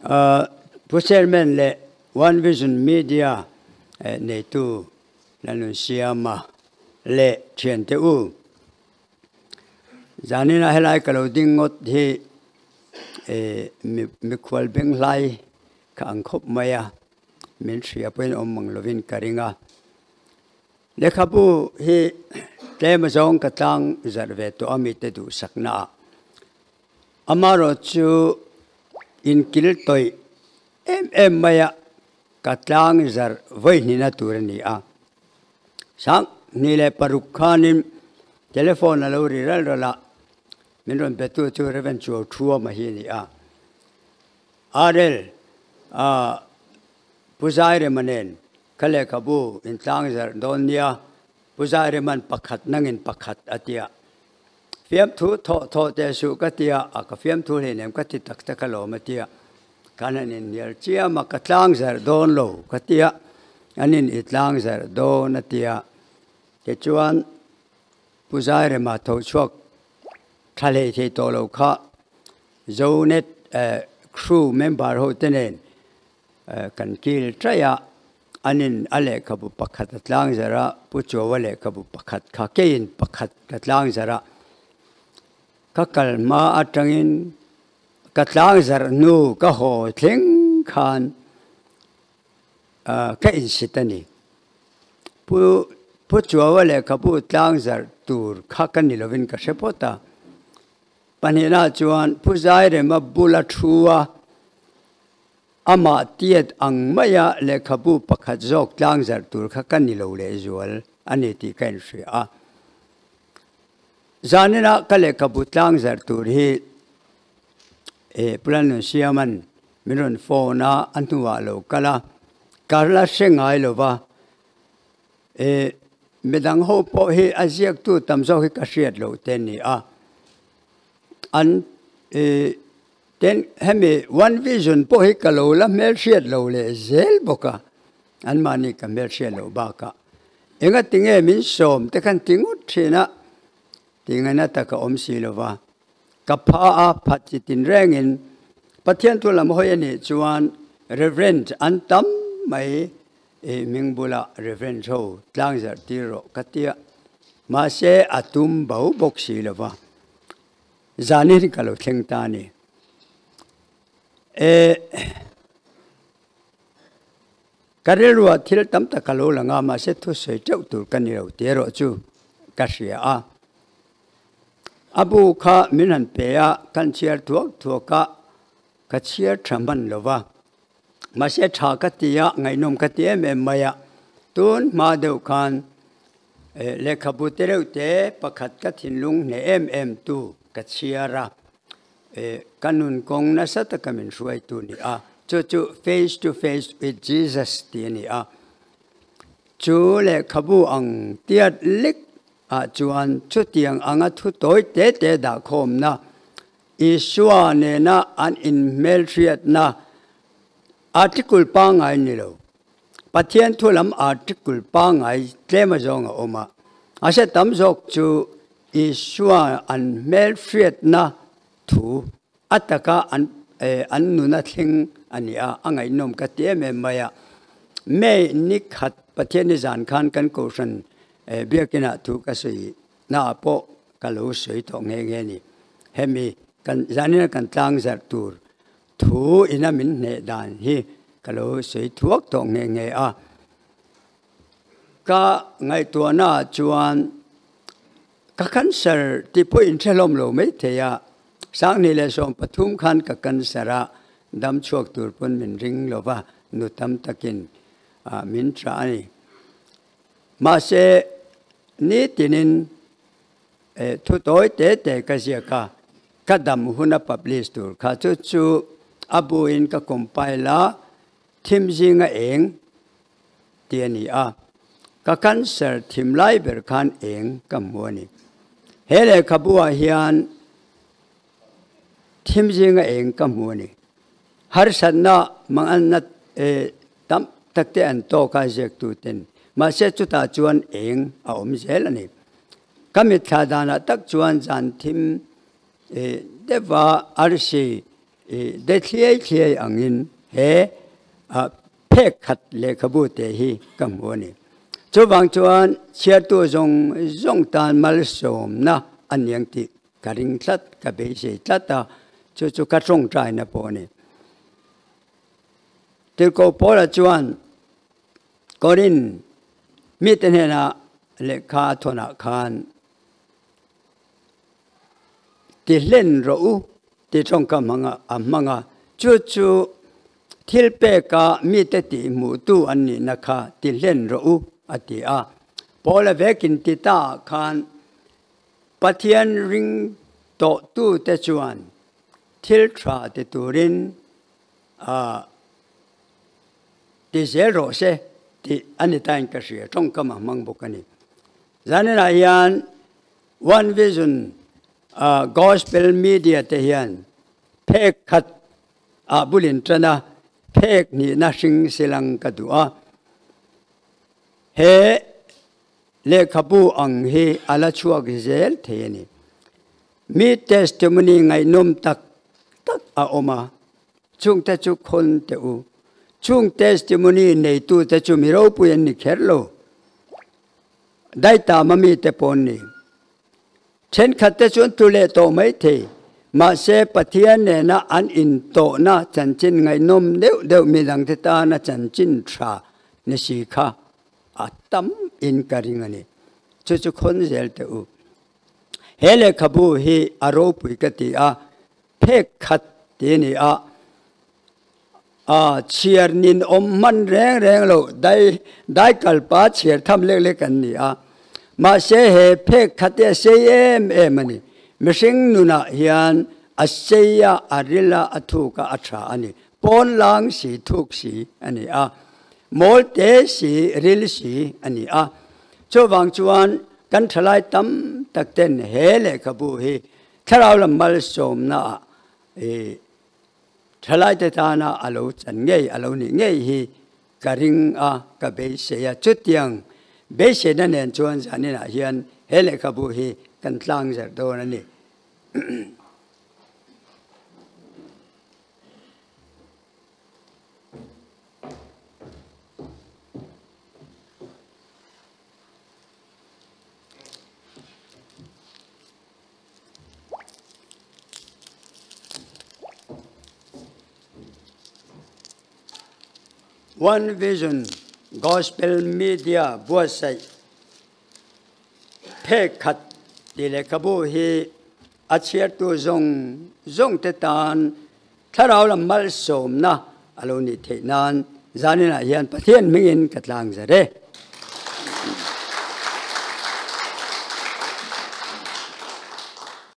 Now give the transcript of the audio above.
Pu Chairman leh One Vision Media neitu Lalnunsiama leh thiante u, zaninah helai ka lo ding ngawt hi mikhual benghlai ka ang khawp mai a, min hria pawhin awm mang lovin ka ring a. Lehkhabu hi tlem azawng ka tlang zarh ve tawh a mite duhsaknaah. Amaherawhchu inkil tawih em em maia ka tlang zarh vawihnihna tur a ni a. 2006 khanin telephone a lo ri ral ral a, min rawn betu chu Rev. Chuau Thuama hi a ni a. RL, Pu Zairema nen ka lehkhabu intlang zarh dawn nia, Pu Zairema'n pakhat nangin pakhat a ti a. Fiamthu thawh thawh teh suh ka ti a, a ka fiamthu hleinem ka ti tak tak alawm a ti a. Kan han inhnial chiam a, ka tlang zarh dawn lo ka ti a, an in i tlang zarh dawn a ti a. Tichuan Pu Zairema tho chhuak tha hlei thei tawh lo kha Zonet crew member ho te nen kan kil ṭaih a, an in a lehkhabu pakhat a tlang zarh a, Pu Chuaua lehkhabu pakhat kha keiin pakhat ka tlang zarh a, ka kal hma aṭangin ka tlang zarh hnu ka haw thleng khan ka insit a ni. Pu Pu Chuaua lehkhabu tlang zarh tur kha ka ni lovin ka hre phawt a. Pahnihna chuan Pu Zairema bula thu a, amah tiat ang maia lehkhabu pakhat zawk tlangzarh tur kha ka ni lo lehzual a ni tih ka inhria a. Zanina ka lehkhabu tlangzarh tur hi Pu Lalnunsiama'n min rawn phone a, a hnuah a lo kal a, ka la hre ngai lo va. Midang ho pawh hi a ziaktu tam zawk hi ka hriat loh te ni a. An ten hemi One Vision pawh hi ka lo la hmelhriat lo leh zel bawk a, anmahni ka hmelhriat loh bakah enga tinge min sawm te khan ti ngawt thin a, tingaina tak a awm si lo va. Ka pha a phat chi tin rengin Pathian thu lam hawi a nih chuan Reverend an tam mai I hming bulah Reverend ho tlang zarh tir rawh ka tia. Mahse a tum bo bawk si lo va. Zanin ka lo thleng ta a ni. E, ka rilruah thil tam tak ka lo lang a, mahse thusawi teuh tur ka ni lo tih erawh chu ka hria a. A bu kha min han pe a, kan chhiar thuak thuak a, ka chhiar tha hman lo va. Mahse tha ka ti a, ngaihnawm ka ti em em mai a. Tun hma deuh khan lehkhabu te reuh te pakhat ka thinlung hneh em em tu ka chhiar a, ka nun kawng nasa taka min hruaitu ni a, chu chu Face to Face with Jesus tih a ni a. Chu lehkhabu ang tiat lek ah chuan chutiang anga thu tawi te te dahkhawmna Isua nena an inhmelhriatna article pangngai ni lo, Pathian thu lam article pangngai tlem azawng a awm a, a hre tam zawk chu Isua an hmelhriatna thu a taka an an nuna thleng a ni a, a ngaihnawm ka ti em em mai a. May ni khat Pathianni zan khan kan Kohhran biakinah thu ka sawi naah pawh ka lo sawi tawh nghe nghe ni. Hemi kan zanina kan tlang zarh tur thu ina min hneh dan hi ka lo sawi thuak tawh nghe nghe a. Ka ngaihtuahna ah chuan ka cancer tih pawh in hre hlawm lo mai thei a, 2013 khan ka cancer a, dam chhuak tur pawn min ring lo va, nu tam takin min tah a ni. Mahse nitinin Thu tawi te te ka ziak a, ka dam huna publish tur kha chu chu a buin ka compile a, thim zinga eng tih a ni a, ka cancer thim lai ber khan eng ka hmu a ni. He lehkhabuah hian thim zinga eng ka hmu a ni. Harsatna manganna tam tak te an tawk a ziaktuten, mahse chutah chuan eng a awm zel a ni. Ka mitthla danah tak chuan zan thim deuha arsi De thliai thliai angin he phek khat lehkhabu te hi ka hmu a ni. Chuvang chuan chhiartu zawng zawng tan malsawmna a niang tih ka ring tlat, ka beisei tlat a, chu chu ka tawngtaina pawh a ni. Tirhkoh Paula chuan Korin mite hnenah lehkha a thawnah khan, Ti hlen rawh u tih tawngkam a hmang a, chu chu thil peka mite tih hmuhtu an nihna kha ti hlen rawh u a ti a. Paula vekin ti ta ah khan Pathian ring tawhtute chuan thil tha ti turin a ti zel rawh se tih a ni tain ka hria, tawngkam a hmang bawk a ni. Zaninah hian One Vision Gospel Media te hian phek khat ah bulin tan a, phek nihna hring silang ka duh a. He lehkhabu ang hi a la chhuak zel thei a ni. Mi testimony ngaihnawm tak tak a awm a, chungte chu khawn teh u. Chung testimony neitute chu mi ropui an ni kher lo. Daitama mite pawh an ni. Thenkhatte chuan tu leh tawh mai thei. Mahse, Pathian nena an intawhna chanchin ngaihnawm deuh deuh midangte tana chanchin tha ni si kha a tam in ka ring a ni. Chu chu khawn zel teh u. He lehkhabu hi a ropui ka ti a, phek khat ti a ni a. A chhiar nin awm hman reng reng lo, dai dai kalpa chhiar tham lek lek an ni a. Mahse he phek khat hi a sei em em a ni. Mihring nunah hian a sei a, a ril a, a thuk a, a tha a ni. Pawn lang si, thuk si a ni a. Mawl te si, ril si a ni a. Chuvang chuan kan thalai tam tak ten he lehkhabu hi thlarau lam malsawmna ah i Thalaite tana a lo chan ngei, a lo nih ngei hi ka ring a, ka beisei a. Chutiang beiseina nen chuan zaninah hian he lehkhabu hi kan tlang zerh dawn a ni. One Vision Gospel Media buatsaih phek khat ti lehkhabu hi a chhiartu zawng zawngte tan thlarau lam malsawmna a lo nih theih nan zaninah hian Pathian hmingin ka tlang zar e.